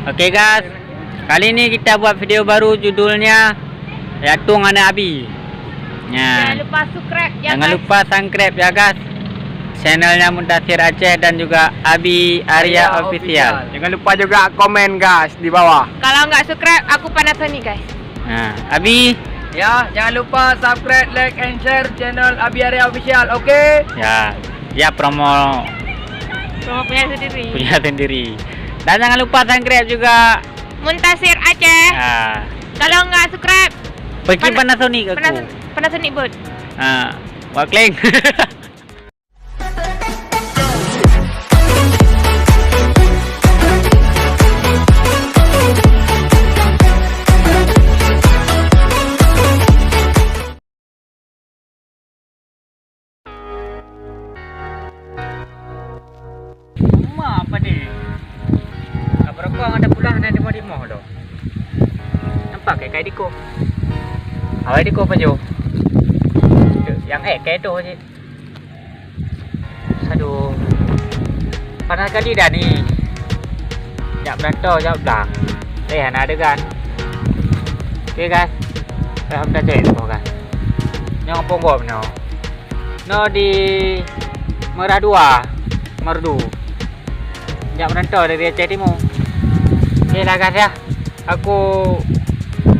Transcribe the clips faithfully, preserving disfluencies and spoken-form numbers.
Oke guys, kali ini kita buat video baru, judulnya Yatung Aneuk Abi. Ya. Jangan lupa subscribe ya, jangan guys. Lupa subscribe ya guys. Channelnya Mudasir Aceh dan juga Abi Arya Arya Official. Official. Jangan lupa juga komen guys di bawah. Kalau nggak subscribe, aku Panasonic guys. Nah, Abi. Ya, jangan lupa subscribe, like, and share channel Abi Arya Official, oke? Ya, ya promo. Promo punya sendiri. Punya sendiri. Dan jangan lupa subscribe juga. Muntasir Aceh. Ya. Kalau nggak subscribe, pergi Pan-, Panasonic aku. Panas-, Panasonic Boot. Ah, Wak Kling. Ma apa ni? Ka beurapa ngon tapulang na di moh-di moh tu? Nampak kai-kai diko. Awai diko pajoh. Yang eh kai tu je. Aduh. Panas kali dah ni. Jak beurantô, jak blang. Eh, hana adegan. Oke, guys. Eh, hom tacek tu, guys. Nyoe kampung gob nyoe. Nyoe di Meurah Dua, Merdu. Jak beurantô dari Aceh Timu. Oke lah, guys, ya. Aku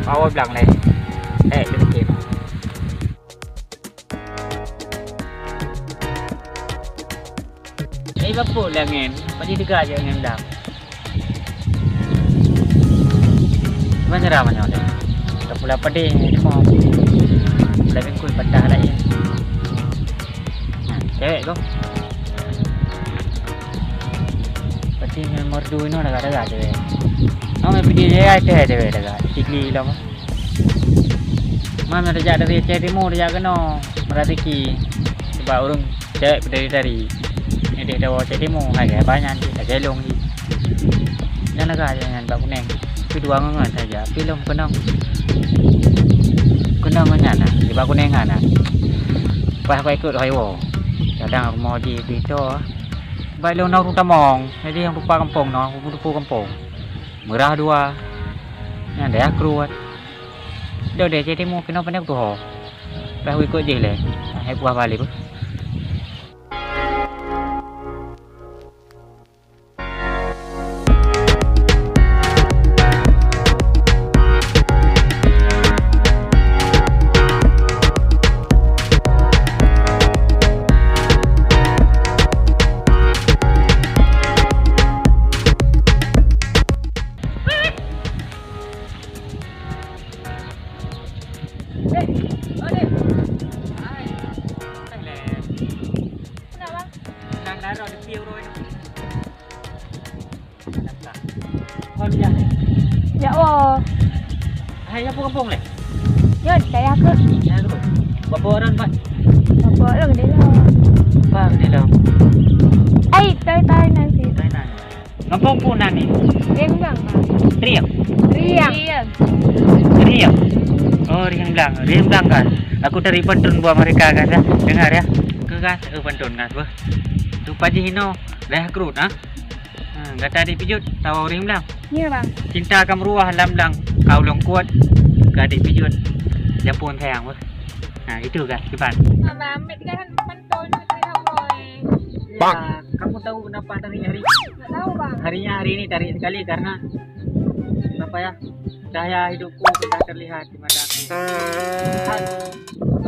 awai blang lé. Eh, sedikit. Eh, bapuk lé angén. Padi teuga je angén lam. Cuman nyerah manyang deh. Tak pula pedih ni, mau. Lebih cool patah lain. Nah, cewek tu. Pasti nomor dua ni dah ada cewek. Nama video dia ada cewek dah. Sikli lama. Man, tajak dari Aceh Timu, tajak keunoe meurasiki. Sabab ureueng cewek dari-dari. Nyan deh dawa Aceh Timu, hai, hai, banyak cit, hai, gelong cit. Nyan lagak aja nyan bak Kuneng. Tapi dua ngon nyan saja, tapi lom keunong. Keunong ngon nyan nah, di bak Kuneng nyan nah. Pas aku ikut hai wo. Kadang rumoh jih pito. Baik lôn na ureueng tamong, jadi nyang rupa kampung noh, rupa kampung. Meurah Dua. Nyan daerah Kruet. Dok deh, jadi mungkin apa nak tuho. Dah ikut je leh. Hai buah balik tu. Ya Allah. Hai, apa kampung leh? Yo, saya ke. Saya ke. Berapa orang, Pak? Berapa orang dia lah? Bang dia lah. Ai, tai tai nanti. Tai tai. Kampung pun nani? Riang Blang, Pak. Riang? Riang. Riang? Riang. Oh, Riang Blang. Riang Blang kan? Aku cari pantun buat mereka kan, ya? Dengar ya. Ke kan? Eh, pantun kan, apa? Tu Pak Haji Hino, dah kerut, ha? Ha, gata adik Pijot, tawa Riang Blang. Ya, Bang. Cinta ka meuruah lam blang, ka ulôn kuet, keu adik Pijot, jampun sayang, weh. Ha, itu kan, Ipan. Abang, ambil tiga kan pantun, saya tahu, boy. Bang. Ya, kamu tahu kenapa tarik hari? Nggak tahu, Bang. Harinya hari ini tarik sekali karena, kenapa ya? Cahaya hidupku sudah terlihat di mata.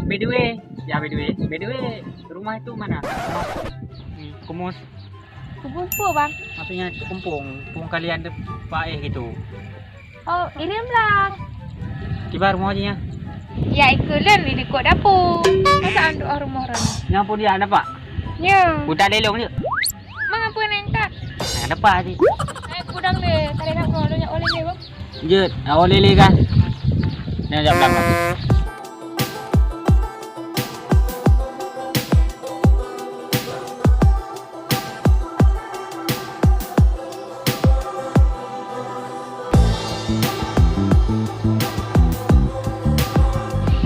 By the way, ya by the way, by the way, rumah itu mana? Hmm, Kumus. Kumpung-kumpung, Bang. Maksudnya kumpung, kumpung kalian tu Pak eh gitu. Oh, Irian Blang. Kibar mau aja ya. Ya, ikut lem di likot dapur. Masa anduk ah rumah orang. Nyang pun dia ada, Pak? Ya. Udah lelong je. Mang apa nengka? Nah, ada, Pak, tadi. Naik kudang deh, tadi nak kau, banyak oleh dia, Bang. Jeuet, awak lé-lé kan? Nyan jak blang.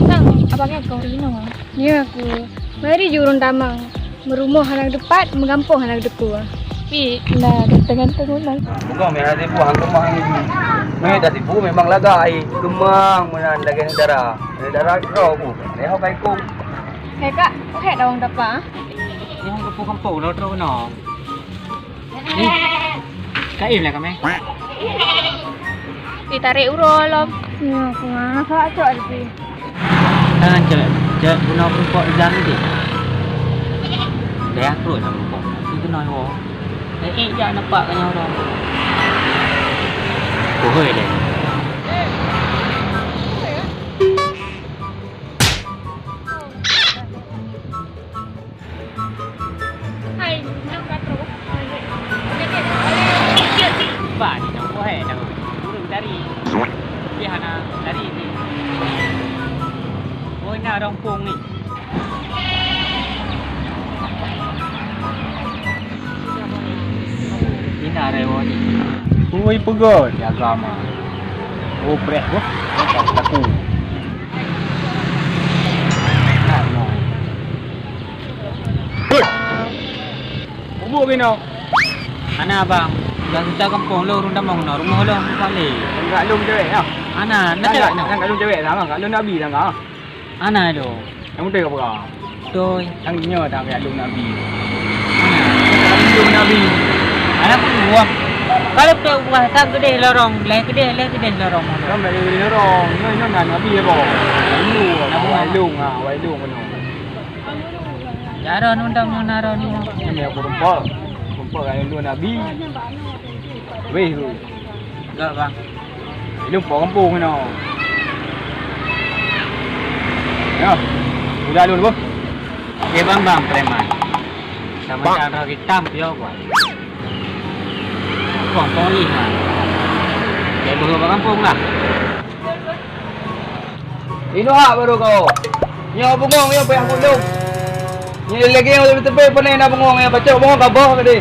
Sang, abang nyan kau rindu ah? Ya, aku. Mari jurung tamang. Meurumoh hana deupat, meugampông hana deuku. Ih, nah, ganteng-ganteng meunan. Bukan, meunan tipu, hang keumah ni. Meunan tipu memang lagak ai. Keumah meunan lagak dara. Dara kau ku. Lehok kai kong. Hei, Kak, oh, hei, dawang dapa, ah? Ni hang kampung-kampung, lo terus kena. Ni. Kaim lah kami. Ditarik uroe lom. Ya, aku rasa cok ada. Kan cek, cek guna pupuk jam ni. Dah aku nak pupuk. Tapi kena yo. Eh, eh, jak nampak kan orang. Pohoi deh. Hai, nang ka trok. Ba ni nang pohoi nang. Urang tari. Dia hana tari ni. Oh, ina rompong ni. Ina rewon. Ui, peugah di agama. Oh, preh boh. Takut. Hei! Bubuk kena. Ana abang, dah kita kampung lo, urang tamong na, rumah lo, balik. Enggak lom cewek ya. Ana, nak cewek na. Enggak lom cewek dah, enggak lom nabi dah, enggak. Ana lo. Yang muda apa? Betul. Yang nyoe dah enggak lom nabi. Ana. Lom nabi. Ana pun buah. Kalau tak buah tak gede lorong, leh gede, leh gede lorong. Kan balik gede lorong. Nyoe nyoe nabi apa? Lu, wai lung ah, wai lung mana? Jaroe nundang nyoe naroe nyoe. Nyan ya kurumpol. Kurumpol kaya lôn abi. Weh tu. Enggak, Bang. Ilôn po kampung keunoe. Ya. Udah lôn boh. Oke, Bang, Bang, preman. Sama cara hitam pio gua. Kong, kong lima. Kayak baru kampung lah. Inoe hak baru kau. Nyoe bungong nyoe payah kudong. Nyoe lagèe nyang leubeh teupeue pane na bungong nyoe pacok bungong ka boh tadi.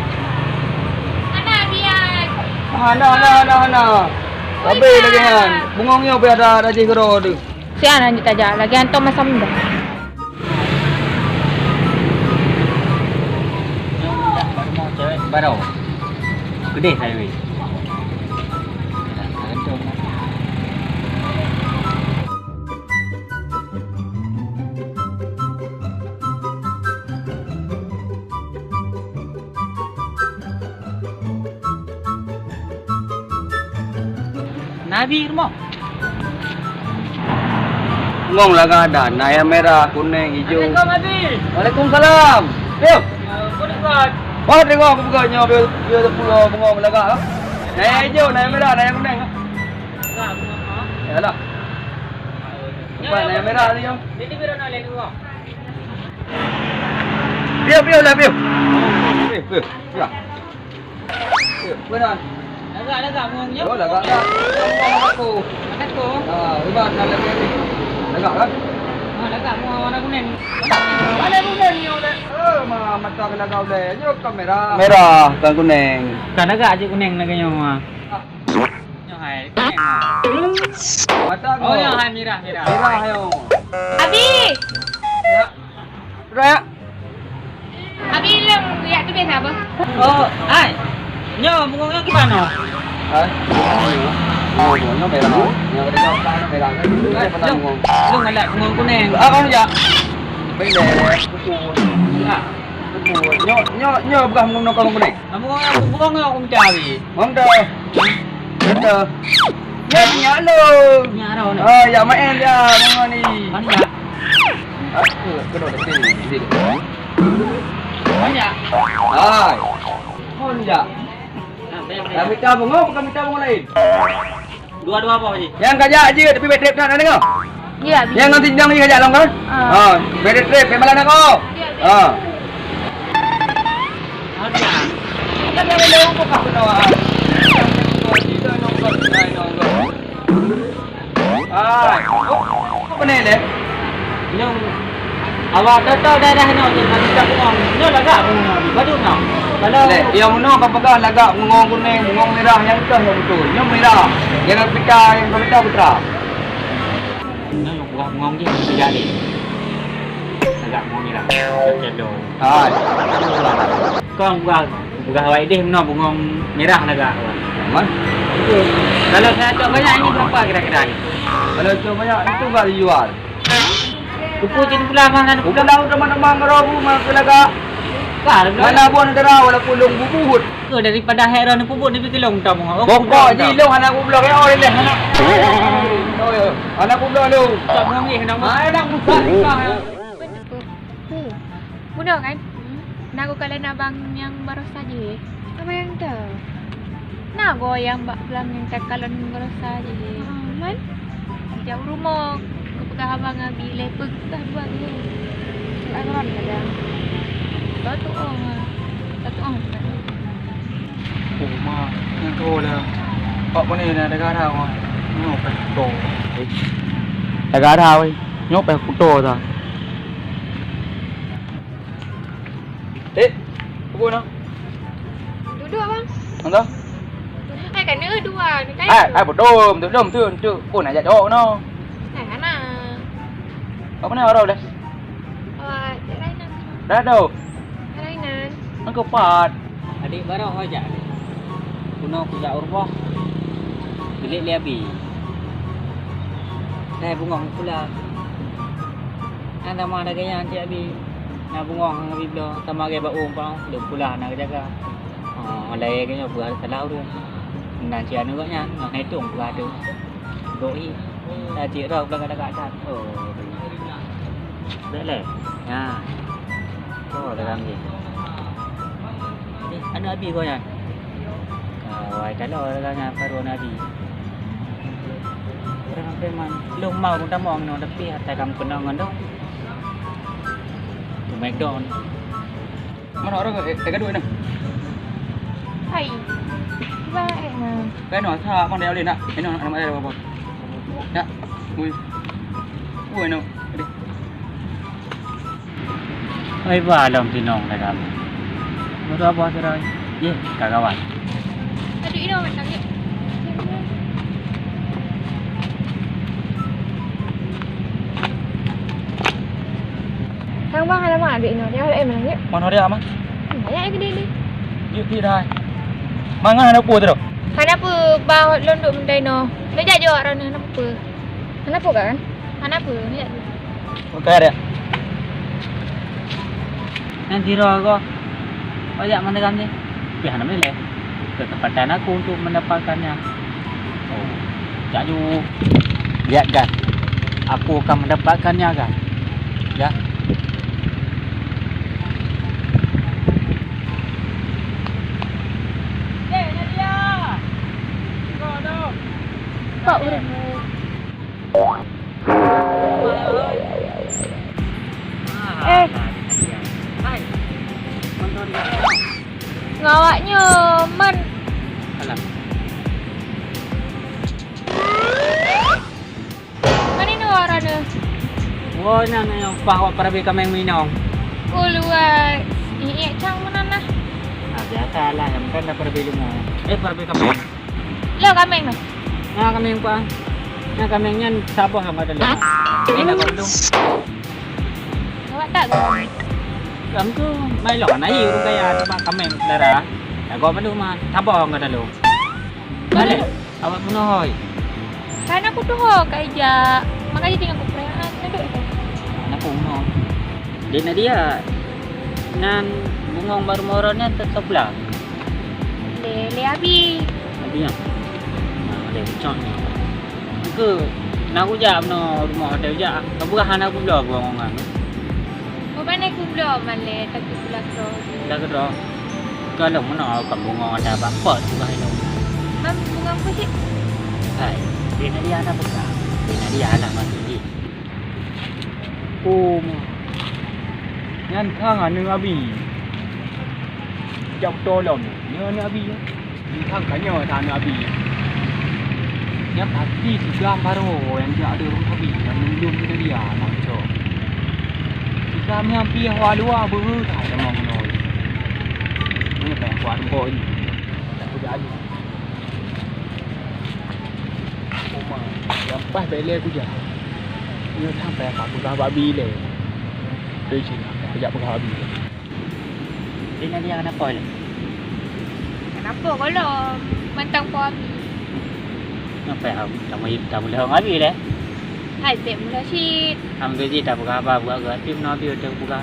Hana biar. Hana, hana, hana, hana. Ui, Habéh lagèe nyan. Bungong nyoe payah da, da jih keudroe teuh. Sian lanjut aja. Lagi antom masam dah. Nyoe dak baru mau cewek baru. Gede saya weh. Nabi rumoh. Bungong lagak ada, na yang merah, kuning, hijau. Assalamualaikum, Abi. Waalaikumsalam. Yuk. Eh, apa dekat? Wah, tengok aku buka nyoe, biar, biar sepuluh bungong lagak, ah. Na yang hijau, na yang merah, na yang kuning. Yalah. Nampak na yang merah tadi, Om? Jadi, biar nak lihat dulu. Piu, piu lah, piu. Piu, piu. Ya. Piu, piu dah. Lagak, lagak, bungong nyoe. Oh, lagak, lagak. Bungong aku. Ada tu. Ah, hebat, lagak ni. Lagak, kan? Ah, lagak, bungong warna kuning. Mana kuning nyoe, dek? Eh, ma-, mata ke lagak ulai. Nyoe kamera. Merah, bukan kuning. Kan lagak je kuning lagak nyoe, ma. Ah. Nyoe hai, kuning. Mata Oh, kau. Nyoe hai mirah, mirah. Mirah, ayo. Abi! Ya. Sudah, ya? Abi leng yak tu biasa apa? Oh, hai. Nyoe, bungong nyoe gimana? Hai. Bungong nyoe merah. Nyoe ada gambar merah kan? Hai, pernah leng, bungong. Leng alat bungong kuning. Ah, kau ya? Baik deh. Betul. Ya. Betul. Nyoe, nyoe, nyoe bukan bungong nokong kuning. Bungong, bungong nyoe aku mencari. Bungong dah. Dah. Ya, nyak lo. Nyak lo ni. Ah, ya main ya, bungong ni. Mana ya? Aku kedok di sini, di sini. Banyak. Hai. Kon ya. Nah, banyak, banyak. Dah mita bungong, bukan mita bungong lain. Dua-dua apa, Haji? Nyang kajak jeuet, tapi bèk trép that, na deungö? Ya, Abi. Nyang ngon sidang jih kajak lom, kan? Ah. Ha, bèk trép, bèk malam dak ko. Ya, Abi. Ha. Ada. Kan ada lewat kok kah kena, ah. Ah. Apa ni, leh? Nyoe awak tahu-tahu daerah nyoe je, nak minta bungong. Nyoe lagak bungong, baru nyoe. Kalau Leh, yang meunoe ka peugah lagak bungong kuning, bungong merah, nyang keuh nyang beutôi. Nyoe merah. Jangan pita, yang pita putra. Nyoe buah bungong je, tiga ni. Bungong mirah. Oke, dong. Hai. Kong gua, gua awai deh meunoe bungong mirah lagak. Aman? Itu. Kalau saya cok banyak ini berapa kira-kira ni? Kalau cok banyak itu gua jual. Kupu cit pula mah kan. Kupu dah udah mana mang robu mang kelaga. Kah, mana buah negara walaupun long bubut. Ke daripada hek ron pupuk dipikir long tamu. Pokok ji long anak goblok ya orang deh anak. Oh ya. Anak goblok lu. Tak mengambil nama. Anak bukan. Bunoe kan? Na goe kalon abang nyang barosa jih. Abang nyang teu? Na goe nyang bak blang nyang takalon barosa jih. Man? Jak u rumoh, geupeugah abang abi lé peugah buat nyoe. Agam kadang. Batu oh. Batu oh. Oh, ma, nyang tho dah. Pak Bone dah degara wah. Nyoe peh kuto. Degara weh. Nyoe peh kuto dah. Eh, apa nak? Duduk, Bang. Mana? Hai, kan dua. Hai, hai, betul, betul, betul, betul. Oh, nak jak jawab mana? Hai, anak. Apa nak orang dah? Awak, Rainan. Dah tu. Rainan. Engkau pat. Adik baroe ho jak. Bunoe kujak u rumoh. Bilik li abi. Hai bungong pula. Nyan tamah lagèe nyan cit abi. Na bungong ngon abi bloe, tamah lagèe bak ueng pang, lôn pula na geujaga. Oh, layèe geuh nyoe peue salah ureueng. Nan cit aneuk gobnyan, nyoe na itong peue aneuk. Gok hi. Dah cit roh belagak-lagak that. Oh. Bèk lé. Nyan. Oh, dalam ni. Ni, aneuk abi gobnyan. Kawai taloe dalam nyan baru aneuk abi. Preman-preman. Lôn mau tamong nyoe, tapi hata kamoe keunong ngon lôn. Tumek don. Mana orang eh, eh, gaduh ni? Hai. Cuba eh nah. Kan no, sa pang dia boleh nak. Eno nak ada apa? Ya. Ui. Ui no. Tadi. Hai ba lom tinong dah kamu. Mau apa sekarang? Ye, kagawat. Aduh, ini orang tak. Kang bang hana mak duit inoe. Dia hana mak. Mana dia mak? Hmm, banyak yang gede ni. Yuk, yuk dah. Mangan hana apa tu? Hana apa, bah londok mendai no. Lejak je orang hana apa. Hana apa kan? Hana apa, lejak je. Okey dia. Yang tiro ko. Banyak mana kan ni? Tapi hana boleh. Kesempatan aku untuk mendapatkannya. Oh, cak ju. Lihat kan. Aku akan mendapatkannya kan. Ya. Pak urang. Eh. Ngawak nyoman. Alah. Mana ni orang ni? Wah, nang yang pah wak perabi kameng minong. Oh, luar. Ini cang mana nah? Ah, biasa lah, yang kan dah perabi lima. Eh, perabi kameng. Lo kameng tu? Nah, kameng apa? Nah, kameng nyan saboh yang ada lima. Ini nak kau belum? Awak tak ke? Kamu tu main lawan aja urang kaya sebab kameng saudara. Jago apa lu mah? Sabar orang kata lu. Balik. Awak bunuh hoi. Kan aku tu ho kai jak. Makanya tinggal aku perayaan. Aduh, aduh. Anak bunuh. Dia nak dia. Nan bungong baru moron nyan tetap lah. Lé, lé abi. Abi nyan. Nah, lé cok ni. Ke, nak kujak meunoe rumoh hotel jak. Ka beurah hana kubloe bungong nyan. Bukan aku bloe malèe, tapi pula keudroe. Pula keudroe. Kalau meunoe ka bungong ada bak pot tu lah itu. Mam, bungong apa cit? Hai, dia nak dia anak buka. Dia nak dia anak masuk ni. Oh, ma. Nyan kang aneuk abi. Jak tolong. Nyan aneuk abi. Bintang ka nyoe that aneuk abi. Nyan pasti sigam baroe nyang jak ada ureueng abi nyang lôn-lôn keu dia, nang cok. Sigam nyan pih hua luwa beuhe that tamong keunoe. Nyoe payah kuat rumpok nyoe. Tak kuda alu. Oma, nyang paih bèk lé kujak. Nyoe sampai ka peugah bak bilèe. Beutôi cit, kujak peugah Abi. Di Nadia kenapa ni? Kenapa kalau mantang po Abi? Kenapa ya, tamu, tamu lehong Abi leh? Hai, bèk mula cit. Am tu cit, tak peugah apa, buat gak tim no Abi udah peugah.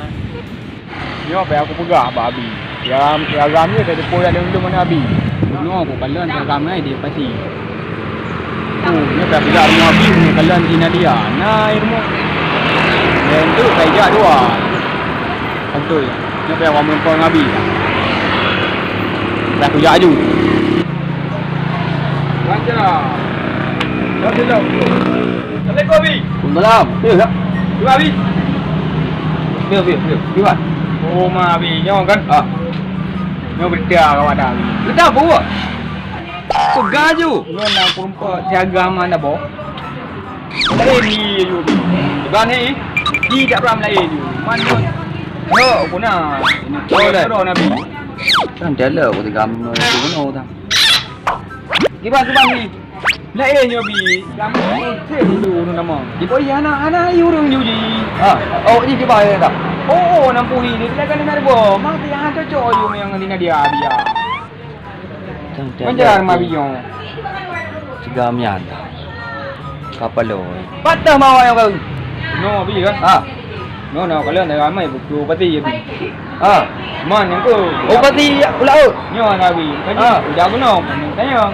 Nyoe payah aku peugah bak Abi. Ya, ya agam je dari po yang dulu mana Abi. Nyoe aku kalon agam ngai di pasi. Oh, nyoe ka pijak rumoh Abi, nyoe kalon di Nadia. Nah, rumoh. Lain tu ka ijak dua. Beutôi. Nyoe ka awak meurumpok ngon Abi. Dah kujak aju. Lancar. Dah silap. Assalamualaikum, Abi. Waalaikumsalam. Ya, ya. Dua, Abi. Ya, ya, ya. Dua. Dua. Oh, ma Abi. Nyoe kan? Ah. Nyoe berita awak dah, Abi. Berita apa, Wak? Peugah ju. Nyoe na peurumpok siaga ma na boh. Laén hi ju. Ban hi. Di tak pernah laén ju. Man nyoe. Ho, aku na. Oh, dah. Roh Nabi. Kan dia lah aku tiga menit tu no tang. Kiban, kiban ni. Laén nyoe bi. Kamu sih dulu nama. Di boy anak, anak urang ju ji. Ha. Oh, ni kiban ya tak? Oh, oh, nampu hi. Dia kan ni mergo. Mati hang cocok ju yang ni dia dia. Manjar ma biyong. Siga mian. Kapalo. Patah mawai orang. No, bi kan? Ha. No, no, kalau nak ramai betul pasti ya bi. Ha. Man yang tu. Oh, pasti ya pula oh. Nyo na bi. Kan ha. Udah guna. Tanya.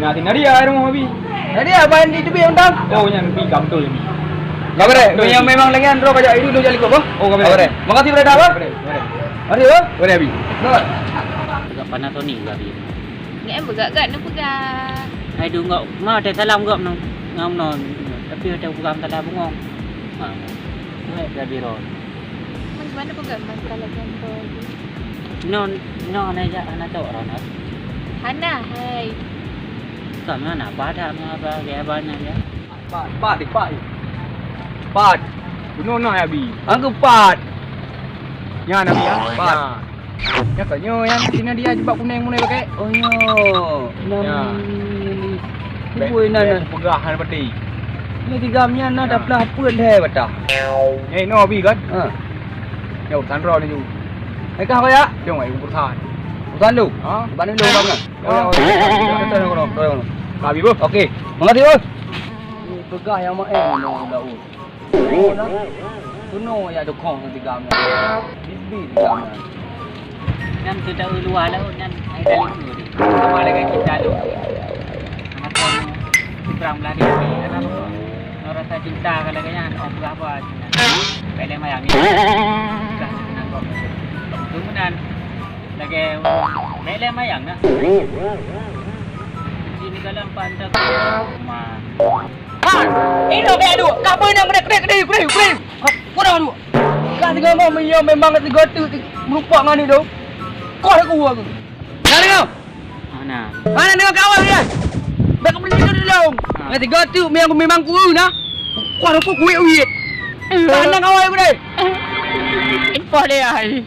Nak tinggal dia rumah bi. Jadi apa yang di tepi yang tang? Oh, yang bi kam betul bi. Kabar eh? Yang memang lengan roh kajak itu tu jadi kok, boh? Oh, kabar. Kabar eh? Makasih berada apa? Kabar. Mari, oh. Boleh, Abi. Agak Panasonic juga, Abi. Nyan beugak-gak neupeugah. Hai, dungok, ma teusalam gop nong, nong, nong. Tapi ada bukan salah bungong. Ha. Baik, Abi, roh. Bagaimana peugah masalah contoh? Non, non, hana jak, hana tok, roh, non. Hana, hai. Sama, nak padah, nak apa, kayak apa, nak, ya. Pat, pat, pat. Pat. Bunoe noh, Abi. Angku pat. Nyan, Abi, ya. Pat. Nyan. Nyan kat nyoe, nyan, sini dia jebak kuning-kuning pakai. Oh, nyo. Nam. Ya. Ni bui nan. Peugah hana peti. Ni tiga mian na daplah peuet lhèe batah. Nyan, no, Abi, kan? Ha. Nyan, urusan roh ni, Ju. Hai, kah, ya? Jom, ai, urusan. Urusan lu? Ha? Bukan lu, Bang, kan? Oh, ya, ya, ya. Betul, betul, betul. Abi, Bu. Okey. Makasih, Bu. Peugah nyang maén nyoe laôt. Keunoe ya dukong tiga meunan. Bibi tiga meunan. Nyan teudawe luwa laôt nyan ai dalam tu. Sama lagèe kita tu. Anak kamu seberang belah dia ni, anak tu. Orang rasa cinta kalau kaya, oh, berapa cinta. Bèk lé mayang ni. Dah senang kok. Itu meunan. Lagèe bèk lé mayang nah. Sini kalau empat entah ma. Ha! Inoe kaya duek! Ka beunang keudeh, keudeh, keudeh, keudeh, keudeh! Ka, kurang duek! Ka singoh-ngoh meunyoe memang ka sigoe teuk meureumpok ngon nyoe, koh aku aku! Ka deungoe? Hana. Hana deungoe kawan dia! Bèk ka beudeungoe dulu! Ha. Ka sigoe teuk meunyoe memang ku na, koh aku kuwit-wit! Ka hana kawan aku deh! Impah deh ai!